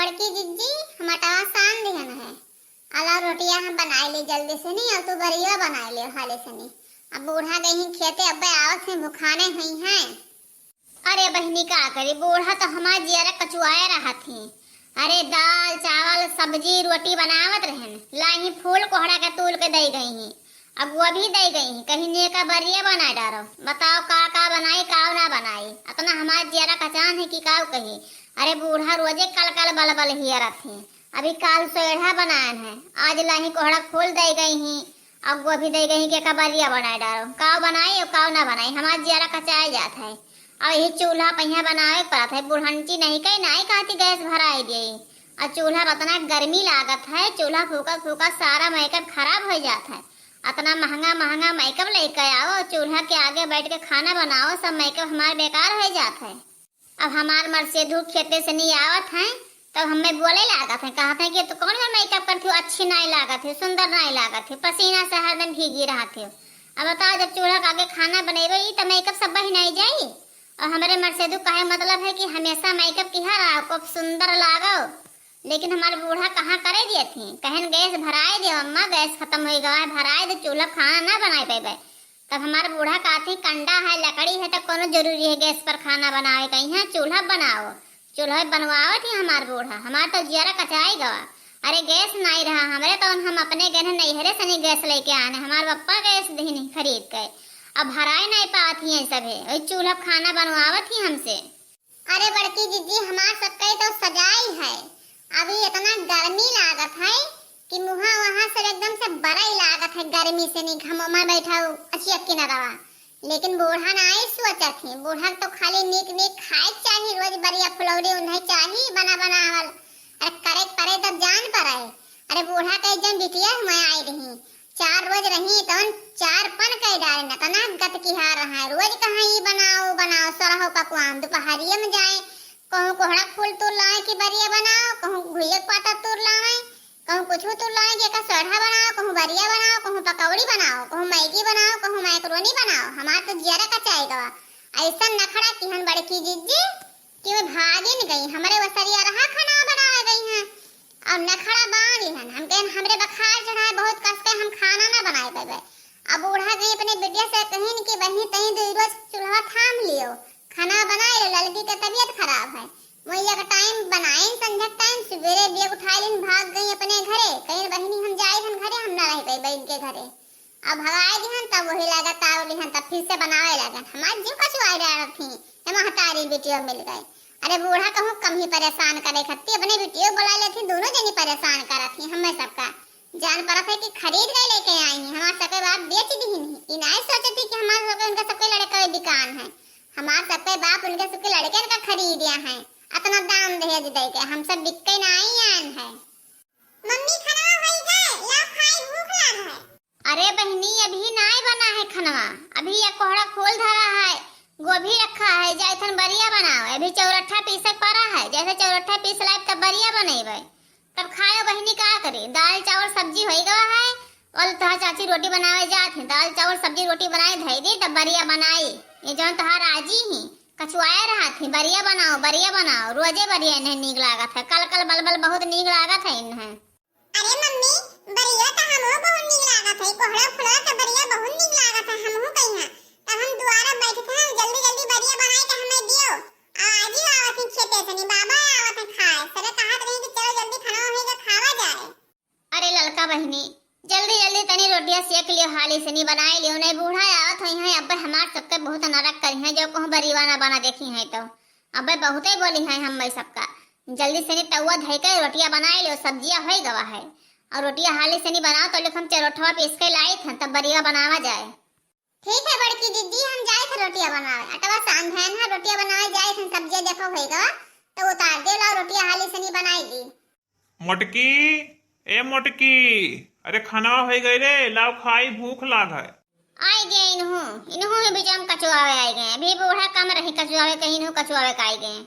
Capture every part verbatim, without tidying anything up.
बड़की जिज्जी, हम अटवा सान दिहन है। अला रोटिया हम बनाई ली जल्दी से नी, और तू बरिया बनाई ले हाले से नी। अब बूढ़ा गई हैं खेते, अब्बे आवत हैं, भुखाने हुई हैं। अरे बहिनी, का करी, बूढ़ा तो हमार जियरा कचुआए रहत ही। अरे दाल, चावल, सब्जी, रोटी बनावत रहन, लाई ही फूल कोहड़ा के तूल के दे गई ही, अब वो भी दे गई ही, कहीं नेका बरिया बनाए डारो। बताओ का का बनाई, का ना बनाई, अतना हमार जियरा कचान है कि का कही। अरे बूढ़ा रोजे कल कल बल बल हियरत ही। अभी काल सोएढ़ा बनायन है, आज लाही कोहड़ा फूल दे गई ही, अब गोभी दे गई ही कि का बरिया बनाए डारो। काव बनाई और काव ना बनाई, हमार जियरा कचाए जात है। अब यही चूल्हा पहिया बनावे के पड़त है, बुढ़ंची नहीं कही, नहीं कहती गैस भराई दे। और चूल्हा पर अतना गर्मी लागत है, चूल्हा फूकत फूकत सारा मेकअप खराब हो जात है। अतना महंगा महंगा मेकअप लेके आओ, चूल्हा के आगे बैठ के खाना बनाओ, सब मेकअप हमार बेकार हो जात है। अब हमार मर्सेधू खेते से नहीं आवत हैं, तब हमें बोले लागत हैं, कहत हैं कि "तू कौन मेकअप करती हो, अच्छी नहीं लागत है, सुंदर नहीं लागत है, पसीना से हरदम भीगी रहत हो।" अब बताओ, जब चूल्हा के आगे खाना बनेबे ई, तो मेकअप सब बही नहीं जाई। और हमारे मर्सेधू कहे मतलब है कि हमेशा मेकअप किहा रहो, खूब सुंदर लागो। लेकिन हमार बूढ़ा कहाँ करे दिए थी, कहन गैस भराए दे अम्मा, गैस खत्म हो गवा है, भराए दे, चूल्हा खाना ना बनाए पेबे। तब हमार बूढ़ा कहती, "कंडा है, लकड़ी है, तो कोनो जरूरी है गैस पर खाना बनावे का? यहाँ चूल्हा बनाओ।" चूल्हा बनवावत ही हमार बूढ़ा, हमार तो जियरा कचाई गवा। अरे गैस नहीं रहा हमरे, तो हम अपने गहने नैहरे से नहीं गैस लेके आने, हमार पप्पा गैस दीन खरीद के। अब भराए नहीं पावत ही सभे, वही चूल्हा खाना बनवावत ही हमसे। अरे बड़की जिज्जी, हमार सबके तो सजाई है, अभी इतना गर्मी लागत है कि मुहा वहाँ से एकदम से बरई लागत है गर्मी से, नहीं घमोमा बैठा हूँ अचिया किनारवा। लेकिन बूढ़ा ना आई सोचत ही, बूढ़ा तो खाली नीक नीक खाए के चाही, रोज बरिया फुलौरी उन्हें चाही बना बनावल। अरे करे के परे तब जान पड़े। अरे बूढ़ा के जन बिटिया हुआ आई रही, चार रोज रही तवन चार पन कई डारे न, तना गत किहार रहा है, रोज कहाँ ई बनाओ, ऊ बनाओ, सोरहो पकवान, दोपहरिये में जाए, कहूँ कोहड़ा फूल तूर लावे कि बरिया बनाओ, कहूँ घुइया के पाता तूर लावे, कहूँ कुछ तूर लावे कि एका सोढ़ा बनाओ, कहूँ बरिया बनाओ, कहूँ पकौड़ी बनाओ, कहूँ मैगी बनाओ, कहूँ मैकरोनी बनाओ। हमार तो जियरा कचाई गवा। ऐसन नखड़ा किहन बड़की जिज्जी कि मैं भागिन गई, हमरे वसरिया रहा खाना बनावे गई हैं। और नखड़ा बांध लिहन, हम कहन हमरे बखार चढ़ाए बहुत कस के हम खाना ना बनाए पेबे। अब बूढ़ा गई अपने बिटिया से कहिन कि "बहिनी, तई दो रोज चूल्हा थाम लियो, खाना बनाए लो, ललकी के तबीयत खराब है।" वो एक टाइम बनाइन, संझा के टाइम, सुबेरे बेग उठाए लिन, भाग गई अपने घरे। कहिन "बहिनी, हम जाए हन घरे, हम ना रह पेबे इनके घरे।" अब भगाए दिहन, तब वही लगा ताव लिहन, तब फिर से बनावे लगन। हमार जीव कचुआए डारत थी, ये महतारी बिटियो मिल गए। अरे बूढ़ा कहूँ कम ही परेशान करे खत्ती, अपने बिटियो बुला लेती, दोनों जनी परेशान करत थी हमें सबका। जान पड़त है कि खरीद गए लेके आई हैं, हमार सबके बाप बेच दिहिन ही। ई नाय सोचती कि हमार सबके उनका सबके लड़का बिकान है। हमार सबके बाप उनके सबके लड़के का खरीदिया है, अतना दाम दहेज दे के हम सब बिक के नाई आन है। मम्मी, खाना होई गए, ला खाई, भूख लाग है। अरे बहिनी, अभी नाय बना है खनवा, अभी ये कोहड़ा खोल धरा है, गोभी रखा है, जाइथन बरिया बनाओ, अभी चौरठा पीसे पड़ा है, जैसे चौरठा पीस लाइब तब बरिया बनेबे, तब खायो बहिनी, का करे, दाल चावल सब्जी होई गवा है, और तोहार चाची रोटी बनावे जात है, दाल चावल सब्जी रोटी बनाए धई दी, तब बरिया बनाई। ये जौन तोहार आजी ही, कचुआए रहत ही, "बरिया बनाओ, बरिया बनाओ", रोजे बरिया इन्हें नीक लागत है। कल कल बलबल बहुत नीक लागत है इन्हें। अरे मम्मी, बरिया तो हमहू बहुत नीक लागत है, कोहड़ा फुलवा के बरिया बहुत नीक लागत है, हमहू कहिया। तब हम दुआरा बैठे थे, जल्दी जल्दी बरिया बनाए के हमें दियो। आ आजी आवत है खेते से नी, बाबा आवत है खाए, सरे कहत रही कि "चलो जल्दी खाना होई के खावा जाए।" अरे ललका बहिनी, जल्दी जल्दी तनी रोटिया सेक लियो, हाली से नी बनाए लियो, नहीं बूढ़ा आवत होई हैं, अब्बे हमार सबके बहुत नरक करी हैं, जो कहूँ बरिया ना बना देखी हैं तो। अब्बे बहुते बोली हैं हम सबका। जल्दी से नी तउआ धई के रोटिया बनाए लियो, सब्जिया होई गवा है। और रोटिया हाली से नी बनाओ तो लोग हम चरोठवा पीस के लाई थे, तब बरिया बनावा जाए। ठीक है बड़की दीदी, हम जाए थे रोटिया बनावे, अटवा सान धैन है, रोटिया बनावे जाए थे, सब्जिया देखो होई गवा, तो उतार दे, लाओ रोटिया हाली से नी बनाई दी। मोटकी, ए मोटकी, अरे खाना होई गई रे, लाओ खाई, भूख लाग है। आई गए इनहू, इनहू ही बीच में कचुआवे आई गए। अभी बूढ़ा कम रही कचुआवे, कहीं इनहू कचुआवे का आई गए।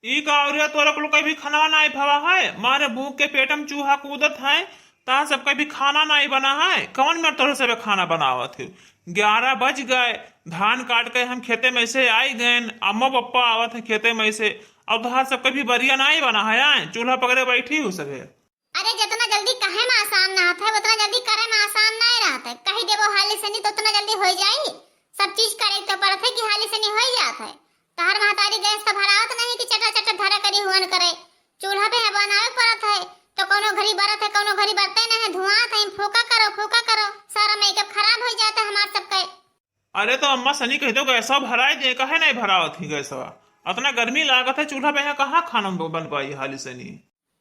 ई का औरिया, तोरा कुल कभी खाना नाई भवा है? मारे भूख के पेट में चूहा कूदत है, ता सब कभी खाना नाई बना है। कौन में तोरे सबे खाना बनावत है? ग्यारह बज गए, धान काट के हम खेते में से आई गए, अम्मा पप्पा आवत है खेते में से, अब तोहार सबके भी बरिया नाई बना है, आए चूल्हा पकड़े बैठी हो सभे। अरे, जितना जल्दी कहे में आसान ना है, उतना जल्दी करे में आसान नाई रहत है। कही देबो हाली सनी तो उतना जल्दी हो जाई। सब चीज करे तो पड़त है कि हाली सनी हो जात है। तहार महतारी गैस तो भरावत नहीं कि चटर चटर धरा करी हुअन करे। चूल्हा पे बनावे पड़त है, तो कौनो घड़ी बरत है, कौनो घड़ी बरते नहीं, धुआं है, फूका करो, फूका करो, सारा मेकअप खराब हो जाता है हमार सबके। अरे तो अम्मा सनी कह दो गैसवा भराए दे, काहे नहीं भरावत ही गैसवा? अतना गर्मी लागत है, चूल्हा पे यहाँ कहाँ खाना ब-, बन पाई हाली सनी?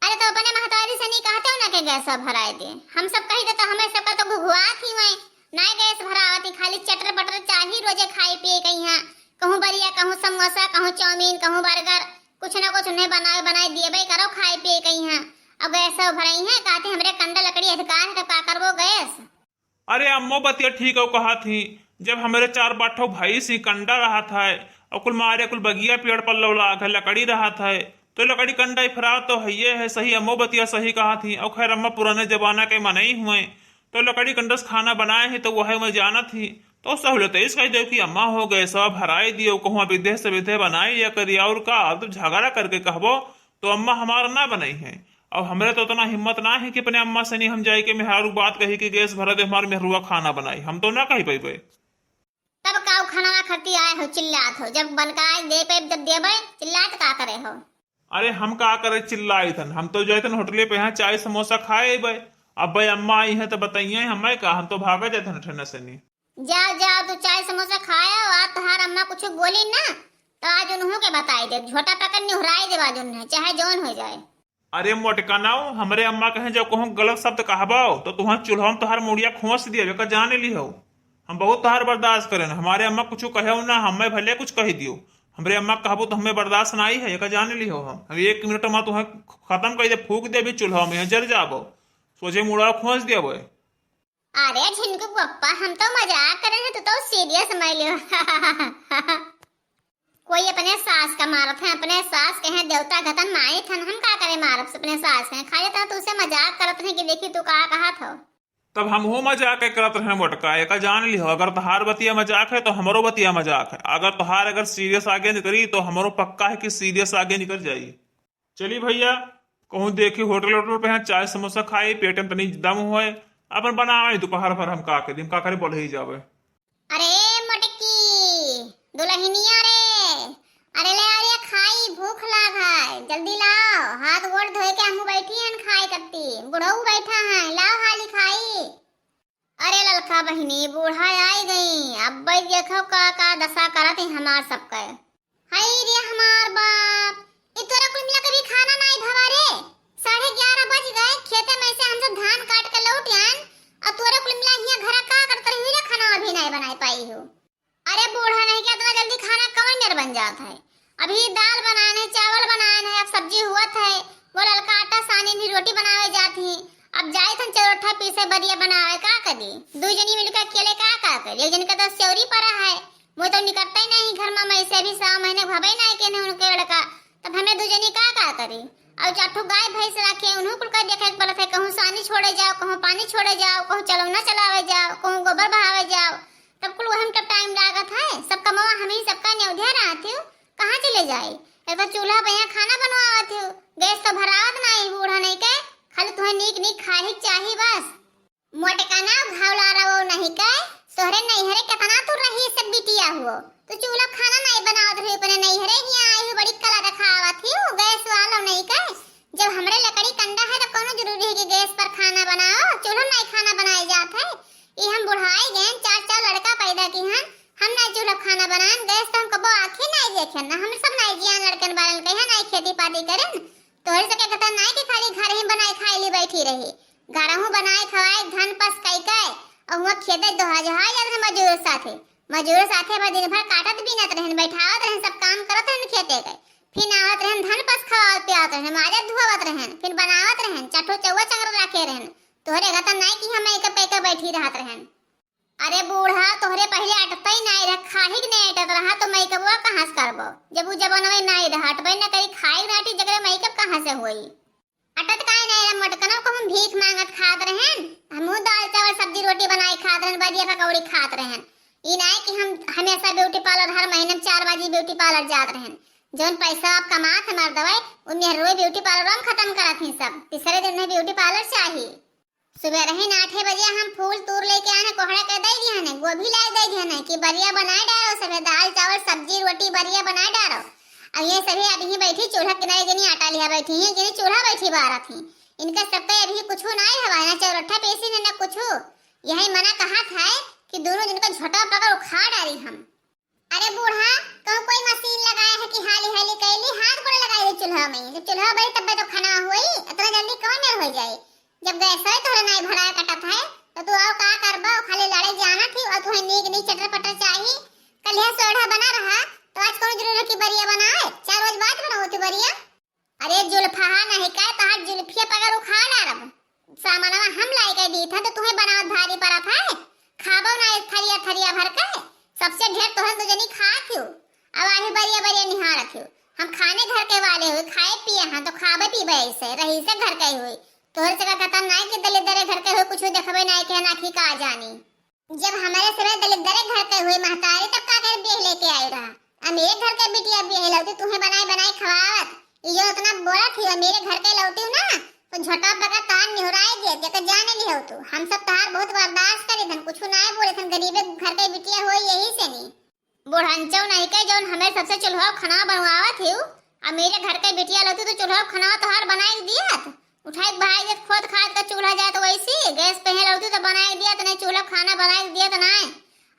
अरे तो अपने महतारी सनी कहते हो ना कि गैसवा भराए दे, हम सब कही दे तो हमें सबका तो घुघुआत ही हुए, ना गैस भरावत ही, खाली चटर पटर चाही रोजे खाए पिए के यहाँ, कहूँ बरिया, कहूँ समोसा, कहूँ चाउमीन, कहूँ बर्गर, कुछ ना कुछ उन्हें बनाए बनाए दिए भाई करो खाए पिए के यहाँ। अब गैसवा भराई है, कहते हमरे कंडा लकड़ी अधिकार है, तो का करबो गैस? अरे अम्मो बतिया ठीक हो कहा थी, जब हमरे चार पाँच ठो भैंस ही कंडा रहत है, और कुल मारे कुल बगिया पेड़ पल्लव लाग है, लकड़ी रहत है, तो लकड़ी कंडा इफरात तो हइये है, सही अम्मो बतिया सही कहा थी। और खैर अम्मा पुराने जमाना के मनई हुए, तो लकड़ी कंडा से खाना बनाए ही तो वह मैं जानत ही, तो सहूलत इस कह दो कि अम्मा हो गैसवा भराई दियो, कहूँ विधे से विधे बनाई या करी, और का, अब तो झगड़ा करके कहबो तो अम्मा हमार ना बनई है। अब हमरे तो उतना हिम्मत ना है कि अपने अम्मा सनी हम जाए के मेहरारू बात कही कि गैस भरा दे, हमार मेहरुआ खाना बनाई, हम तो ना कही पइबे। तब का उ खाना ना खाती आए हो, चिल्लात हो, जब बनकाए दे पे जब देबे, चिल्लात का करे हो? अरे हम का करे चिल्लाई थन, हम तो जाए थन होटले पे यहाँ चाय समोसा खाए अइबे। अब भाई अम्मा आई है तो बताइए हमें का, हम तो भागा जाए थन ठंडा सनी। जाओ, जाओ, तू चाय समोसा खाया, आज तोहार अम्मा कुछ बोली ना, तो आज उन्हों के बताई दे, झोटा पकड़ निहुराई दे आज उन्हें, चाहे जौन हो जाए। अरे मोटका नाऊ, हमरे अम्मा कहें जब कहूँ गलत शब्द कहबाओ, तो तुहां चूल्हा में तोहार मुड़िया खोंस दिया, एका जान लिहो। हम बहुत तोहार बर्दाश्त करेन, हमारे अम्मा कुछ कहे ना, हमें भले कुछ कही दियो, हमरे अम्मा कहबो तो हमें बर्दाश्त नाई है, एका जान लिहो। हम, हम एक मिनट में तुहें खत्म कर दे, फूंक दे अभी चूल्हा में, जर जाबो, सोझे मुड़ा खोंस दिया। अरे झिनकू पप्पा, हम तो मजाक करे हैं, तू तो सीरियस समझ लियो। कोई अपने सास का मारत है, अपने सास कहे देवता घतन माई थन, हम का करे मारब से अपने सास कहे, खाली तो तुझसे मजाक करत हैं कि देखी तू का कहत हो। तब हमहू मजाक करत रहे मोटका, एका जान लिहो, अगर तोहार बतिया मजाक है तो हमरो बतिया मजाक है, अगर तोहार अगर सीरियस आगे निकली तो हमरो पक्का है कि सीरियस आगे निकल जाई। चली भैया, कहूँ देखी होटल वोटल पे यहाँ चाय समोसा खाई, पेट में तनी दम होए, अपन बनावे दोपहर भर हम का करी, हम का करे बोले ही जावे। अरे मोटकी दुल्हनिया रे, अरे ले आ रे खाई, भूख लाग है, जल्दी लाओ, हाथ गोड़ धोए के हमहू बैठी हन खाए कत्ती, बुढ़ऊ बैठा है, लाओ हाली खाई। अरे ललका बहिनी, बूढ़ा आई गई, अब भाई देखो का का दशा करत है हमार सबके। हाय रे हमार बाप, ई तोरा कुल मिला के भी खाना नाई भवा रे। साढ़े ग्यारह बज गए, खेते में से हम सब धान काट के लौट आन, और तोरा कुल मिला हियां घरा का करत रही रे, खाना अभी नाई बनाई पाई हो। अरे बूढ़ा नहीं के इतना जल्दी खाना कवन नियर बन जात है? अभी दाल बनाए नहीं, चावल बनाए नहीं, अब सब्जी हुआ है, वो ललका आटा सानी नहीं, रोटी बनावे जात ही। अब जाए थन चरोठा पीसे बरिया बनावे, का करी? दू जनी मिलकर अकेले का का करी? एक जनी का तो सेवरी पड़ा है, वो तो निकलते ही नहीं घर में, मैं से अभी सवा महीने भवे नहीं के नहीं उनके लड़का, तब हमें दू जनी का का करी? और चार ठो गाय भैंस रखे, उन्हों कुल का देखे के पड़त है, कहूँ सानी छोड़े जाओ, कहूँ पानी छोड़े जाओ, कहूँ चलौना चलावे जाओ, कहूँ गोबर बहावे जाओ, तब कुल वही में तो टाइम लागत है। सब कमवा हम ही सबका न्यौधिया रहत हो, कहाँ चले जाए? एक तो चूल्हा पे यहाँ खाना बनवावत हो, गैस तो भरावत नहीं, बूढ़ा नहीं के, खाली तुम्हें नीक नीक खाही के चाही बस। मोटका ना घावला रहो नहीं के, तोहरे नैहरे कितना तू रही सब बिटिया हुओ, तू चूल्हा खाना नहीं बनावत रही, अपने नैहरे ही आई हो, बड़ी कला दिखावत ही हो, गैस वाला नहीं के। जब हमरे लकड़ी कंडा है तो कौनो जरूरी है कि गैस पर खाना बनाओ, चूल्हा में नहीं खाना बनाए जात है। ई हम बुढ़ाई गए, चार चार लड़का पैदा की हन, हम नहीं चूल्हा खाना बनाएन, गैस तो हम कबो आँखें नहीं देखेन, ना हम सब नहीं जियान लड़कन बालन कहे नहीं खेती पाती करेन। तोहरे सके कहता नहीं कि खाली घर ही बनाए खाए ली बैठी रही, घरहू बनाए खवाए धन पस कई के, और हुआ खेते दोहा जहा जात रहे मजूर साथे, मजूर साथे भर दिन भर काटत बीनत रहन, बैठावत रहन, सब काम करत रहन खेते के, फिर आवत रहन धन पस खवावत पियावत रहन, माजत धुआवत रहन, फिर बनावत रहन, चठो चौवा चंगर राखे रहन। तोहरे गता नाई कि हम एक पे एक बैठी रहत रहन। अरे बूढ़ा, तोहरे पहले अटतई नाई रह, खाही के नाई अटत रहा, तो मैं कबुआ कहाँ से करबो? जब उ जमाना में नाई रहा, अटबे न करी, खाई नाटी जगरे मैं कब कहाँ से होई? अटत काहे नाई रह मोटकनो, कहूँ भीख मांगत खात रहन, हमहू दाल चावल सब्जी रोटी बनाई खात रहन, बजिया पकौड़ी खात रहन। ई नाई कि हम हमेशा ब्यूटी पार्लर, हर महीने में चार बाजी ब्यूटी पार्लर जात रहन। जौन पैसा आप कमात है मर्दवा, उ मेहरुए ब्यूटी पार्लर में खत्म करत ही सब। तीसरे दिन में ब्यूटी पार्लर चाही। सुबह रही न आठे बजे हम फूल तूर लेके आने, कोहड़ा के दे दिया ने, गोभी लाए दे दिया ने कि बरिया बनाए डारो, सभे दाल चावल सब्जी रोटी बरिया बनाए डारो। अब ये सभी अब यहीं बैठी चूल्हा किनारे, जनी आटा लिया बैठी हैं, जनी चूल्हा बैठी बारत ही। इनका सबके अभी कुछ ना हवा, ना चौरठा पेशी ने, ना कुछ। यही मना कहा था कि दोनों दिन का झोटा पकड़ उखाड़ डारी हम। अरे बूढ़ा, कहूँ कोई मशीन लगाए है कि हाली हाली कैली, हाथ गोड़ लगाए दे चूल्हा में। जब चूल्हा बरी तब्बे तो खाना होई, इतना जल्दी कौन मेर हो जाए? जब गैस है तोहरे नाई भराए कटत है, तो तू आओ का करबो? खाली लड़े जाना थी और तुहे नीक नीक चटर पटर चाही। कल यह सोढ़ा बना रहा, तो आज कौन जरूरी है कि बरिया बनाए? चार रोज बाद बनाओ तू बरिया। अरे जुल्फहा नहीं का, तहार जुल्फिया पकड़ उखाड़ डारब। सामानवा हम लाई के दी था तो तुम्हें बनावत भारी पड़ा था। खाबो ना एक थरिया थरिया भर के, सबसे ढेर तोहन दो जनी खात हो। अब आही बरिया बरिया निहारत हो। हम खाने घर के वाले हुए, खाए पिए हैं तो खाबे पीबे ऐसे, रही से घर के हुए। तोहर से का कहता नाई कि दलित दरे घर के हुए, कुछ देखबे नाई के ना की का जानी। जब हमारे समय दलिद्दरे घर के हुई महतारी, तब का घर बियाह लेके आई रहा? अमीरे घर के बिटिया बियाह लौटी, तुम्हें बनाई बनाई खवावत। ये जो इतना बोलत ही, अमीरे घर के लौटी ना, तो झोटा पकड़ तार निहुराए दिए, जेकर जान ली हो तू। हम सब तार बहुत बर्दाश्त करी थन, कुछ ना बोले थन, गरीबे घर के बिटिया हुई यही से नहीं। बुढ़ंचो नहीं के जौन हमें सबसे चूल्हा खाना बनवावत ही, अमीरे घर के बिटिया लौटी तो चूल्हा खाना तोहार बनाई दियत। उठाई के बहाई देत, खोद खाद का चूल्हा जाए तो वैसी, गैस पे ही रहती तो बनाए दिया तो नहीं, चूल्हा खाना बनाए दिया तो नहीं।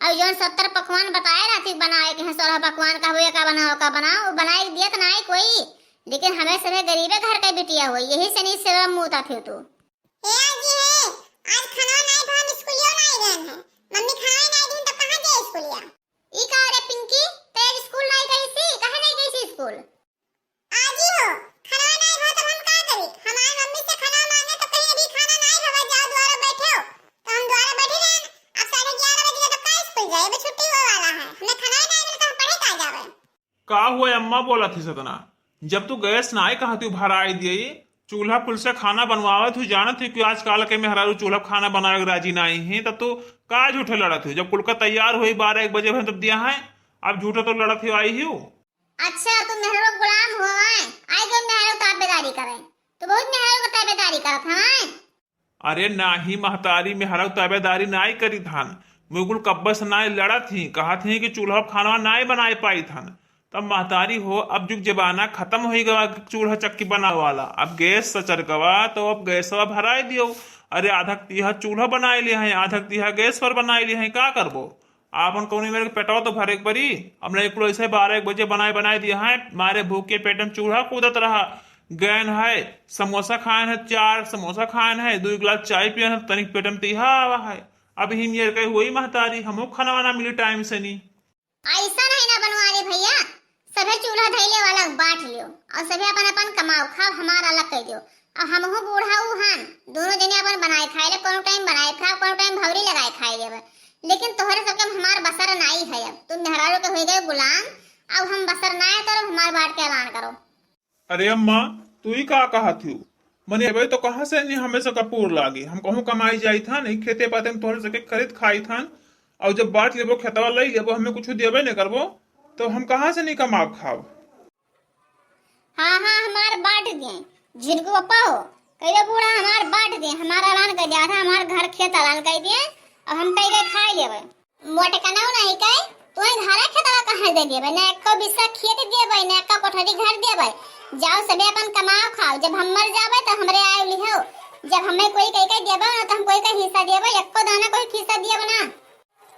और जौन सत्तर पकवान बताए रहती बनाए के हैं, सोलह पकवान का हुए का बनाओ, का बनाओ, वो बनाए दिया तो नहीं कोई। लेकिन हमें सभे गरीबे घर के बिटिया हुई, यही से नहीं सेवा मुँह उठाती हो तू। ए आजी हे, आज खाना नहीं भा, हम स्कूलियो नहीं गए हैं। मम्मी खाना नहीं दी तो कहाँ जाए स्कूलिया? ई का रे पिंकी, ते आज स्कूल नहीं गई सी, काहे नहीं गई सी स्कूल? आजी हो, खाना नहीं भा तब हम का करी? हमारे मम्मी से खाना मांगे तो कहीं अभी खाना नहीं भवा, जाओ द्वारा बैठे हो। तो हम द्वारा बैठे रहे, अब साढ़े ग्यारह बज गए तो का स्कूल जाए? अबे छुट्टी होए वाला है, हमने खाना ही नहीं मिला तो हम पढ़े का जावे? का हुआ अम्मा बोला थी सतना? जब तू गैस नाई कहती हूँ भराई दिए, चूल्हा कुल से खाना बनवावत हूँ, जानत हूँ कि आजकल के मेहरारू चूल्हा खाना बनावे के राजी नाई है, तब तू का झूठे लड़त हूँ? जब कुल का तैयार हुई बारह एक बजे भर तब दिया है, अब झूठे तो लड़त ही आई हूँ। अच्छा, तू मेहरारू गुलाम हो आए? आई गए मेहरारू ताबेदारी करे। तू बहुत मेहरारू को ताबेदारी करत हवाए। अरे नाही महतारी, मेहरारू ताबेदारी नाई करी थान। मुगुल कब्बस नाई लड़त ही, कहत ही कि चूल्हा खाना नाई बनाए पाई थान। तब महतारी हो, अब जुग जमाना खत्म होई गवा चूल्हा चक्की बनावे वाला, अब गैस सचर गवा, तो अब गैसवा भराए दियो। अरे आधक तिहा चूल्हा बनाए लिए हैं, आधक तिहा गैस पर बनाए लिए हैं, का करबो? आपन कौनो मेरे के पेटवा तो भरे के परी। अब नहीं कुल ऐसे बारह एक बजे बनाए, बनाए दिया है, मारे भूख के पेट में चूल्हा कूदत रहा। गैन है, समोसा खाएन है, चार समोसा खाएन है, दो गिलास चाय पियन है, तनिक पेट में तिहा आवा है। अब ही मेरे के हुई महतारी, हमो खाना वाना मिली टाइम से नहीं। ऐसा नहीं ना बनवा रे भैया, सभे चूल्हा धैले वाला बांट लियो और सभे अपन अपन कमाओ खाओ, हमारा अलग कर दियो। अब हमहू बूढ़ा ऊ हन, दोनों जने अपन बनाए खाए ले, कोनो टाइम बनाए खाओ, कोनो टाइम भौरी लगाए खाए लेबे। लेकिन तोहरे सबके हमार बसर नाई है, अब तुम मेहरारू के हो गए गुलाम, अब हम बसर ना है तो हमार बांट के ऐलान करो। अरे अम्मा, तू ही का कहत हूँ? मने अबे तो कहाँ से नहीं हमें सबका पूर लागे? हम कहूँ कमाई जाई था नहीं, खेते पाते में तोहरे सबके खरीद खाई था, और जब बांट लेबो खेतवा ले लेबो, हमें कुछ देबे नहीं करबो, तो हम कहाँ से नहीं कमाब खाब? हाँ, हाँ, हमार बांट दे, झिनकू पप्पा हो, कहियो बूढ़ा हमार बांट दे, हमार ऐलान कर दिया था, हमार घर खेत ऐलान कर दिए, और हम कह के खाई लेबे। मोटकनऊ नहीं कहे, तू ही घरे खेतवा कहाँ दे देबे, ना एको बिस्सा खेत देबे, ना एको कोठरी घर देबे, जाओ सबे अपन कमाओ खाओ, जब हम मर जाबे तो हमरे आए लिहो, जब हमें कोई कह के देबे ना तो हम कोई का हिस्सा देबे, एको दाना कोई हिस्सा देबे ना।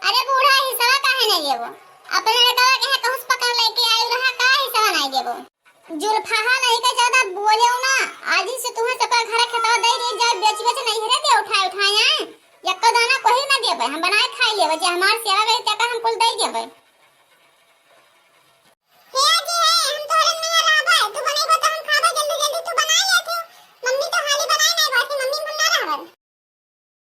अरे बूढ़ा, हिस्सा काहे नहीं देबो? अपने लड़का के है, कहूँ से पकड़ लेके आई रहा, का हिस्सा नहीं देबो? जुल्फहा नहीं के ज्यादा बोले ना, आज ही से तुम्हें सबका घर खेतवा दे दे, जा बेच बेच नहीं हरे दे उठाए उठाए आए, यक्को दाना कोई ना देबे, हम बनाए खाई लेबे, जे हमार सेवा करे तेका हम कुल दे देबे।